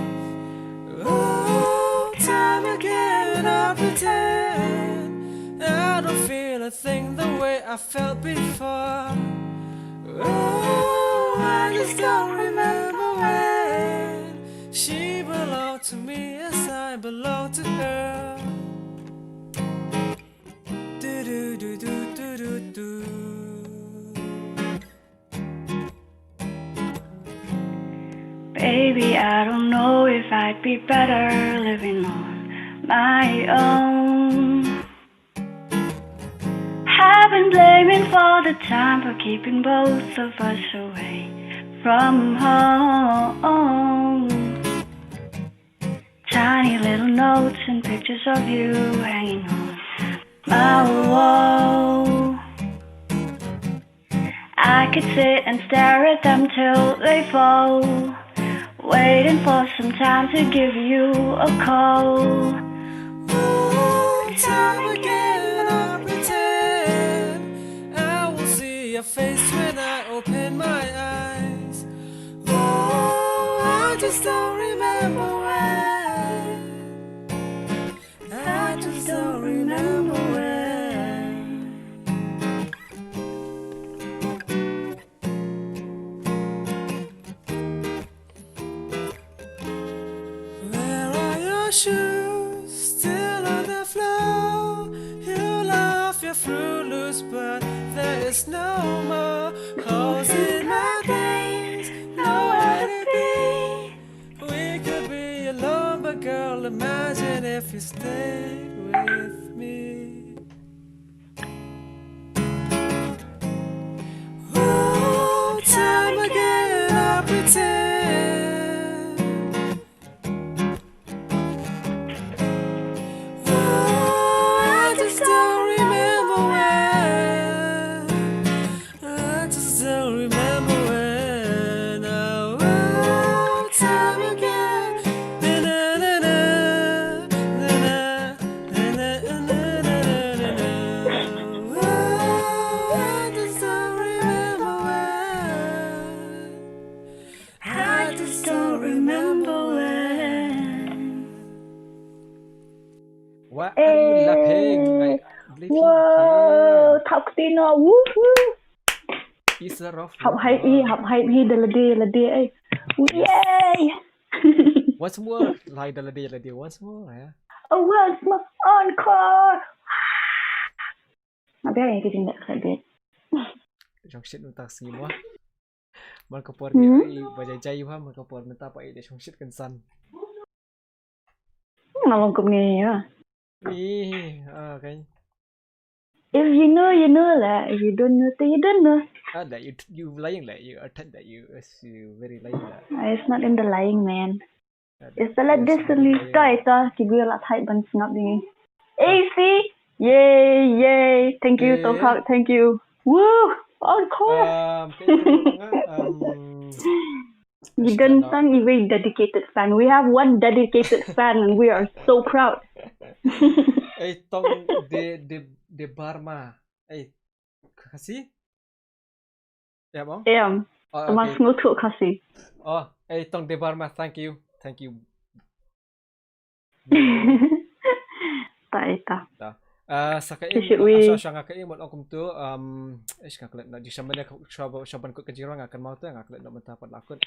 Ooh, time again I pretend I don't feel a thing the way I felt before. Ooh, I just don't remember when she belonged to me as I belong to her. Do do do do do do do. Baby, I don't know if I'd be better living on my own. I've been blaming for the time for keeping both of us away from home. Tiny little notes and pictures of you hanging on my wall. I could sit and stare at them till they fall, waiting for some time to give you a call. Time again I pretend I will see your face when I open my eyes. Oh, I just don't remember when. I just don't remember when. Where are your shoes? Still on the floor. You love your Fruit Loops, but there is no more holes in my days. Nowhere to be. We could be alone, but girl, imagine if you stayed with me. Oh, time again I pretend. Oh, I just don't remember when. I just don't remember when. Oh, oh, time again. Na, na, na, na. I just don't remember when. I just don't remember when. Why are you laughing? Like, laughing? Wow, thap kti noh. Woohoo. Is a rough. Hap hai i, hap hai i da lade, lade ai. Yay. Once more, lai da lade, lade. Once more, yeah. Oh, once more, encore. Nga biang ïa ki jingdih ka dih. Shongshit mynta sngi mo. Man ka por ngi ai ba jai jai ha, man ka por mynta pa ai da shongshit kynsan. Nga long kum ngi ïa. Ih, ah, kan. If you know, you know lah. If you don't know, then you don't know. Ah, that you, you lying lah. You are that you, you very lying lah. Ah, it's not in the lying, man. It's the last destiny. Kai ta ki gui la thait ban sngap ding. A C. Yay, yay. Thank you, Topak. Thank you. Woo! Encore. Um, thank you, um, you don't thank you, very dedicated fan. We have one dedicated fan and we are so proud. Ei, tong de, de, de Barma. Ei, Khasi? Em, ong? Em. Oh, tang ba sngewthuh Khasi. Oh, ei, tong de Barma, thank you. Thank you. Ta, ei, ta. Ta. Ah, sa ka im, ah, sha, sha nga ka im, ong kumtu, um, ish, nga klet na, di sha mane, sha, sha ban kut ka jingrwai nga kan mau tu, nga klet na mynta pat la kut.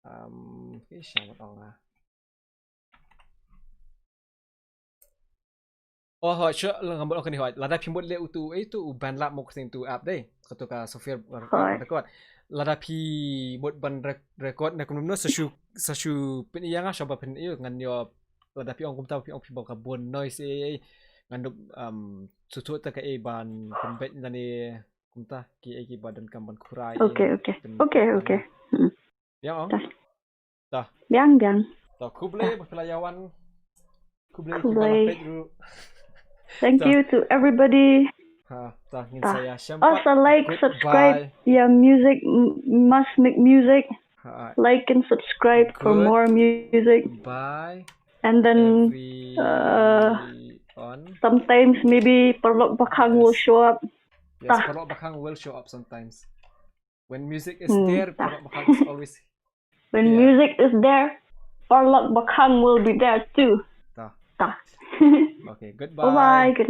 Um, ish, nga ong nga. Oh, hooid, sure, la nga mut ong kane hooid. Lada phi mut leh utu, eh, utu u BandLab mo ka seng utu app dei. Katu ka software record. Lada phi mut ban rec-, record ne kumno sa shu, sa shu pyni ïa nga, sha ba pyni ïa ngan ïoh. Lada phi ong kumta phi ong phi ba ka bun noise, eh, eh. Ngan dup, um, shu thuh ta ka, eh, ban pynbeit lane kumta ki, eh, ki ba donkam ban khura, eh. Okay, okay. Okay, okay. Hmm. Biang ong? Ta. Ta. Biang, biang. Ta, khublei ba phi la ïa wan. Khublei ki ba la peit ruh. Thank you to everybody. Ha, ta, ngin sa ïa shem pat. Also like, subscribe ïa Music, M-, Must Make Music. Like and subscribe for more music. Bye. And then, uh, sometimes maybe Paralok Bakhang will show up. Yes, Paralok Bakhang will show up sometimes. When music is there, Paralok Bakhang is always there. When music is there, Paralok Bakhang will be there too. Ta. Ta. Okay, goodbye. Bye-bye, good night.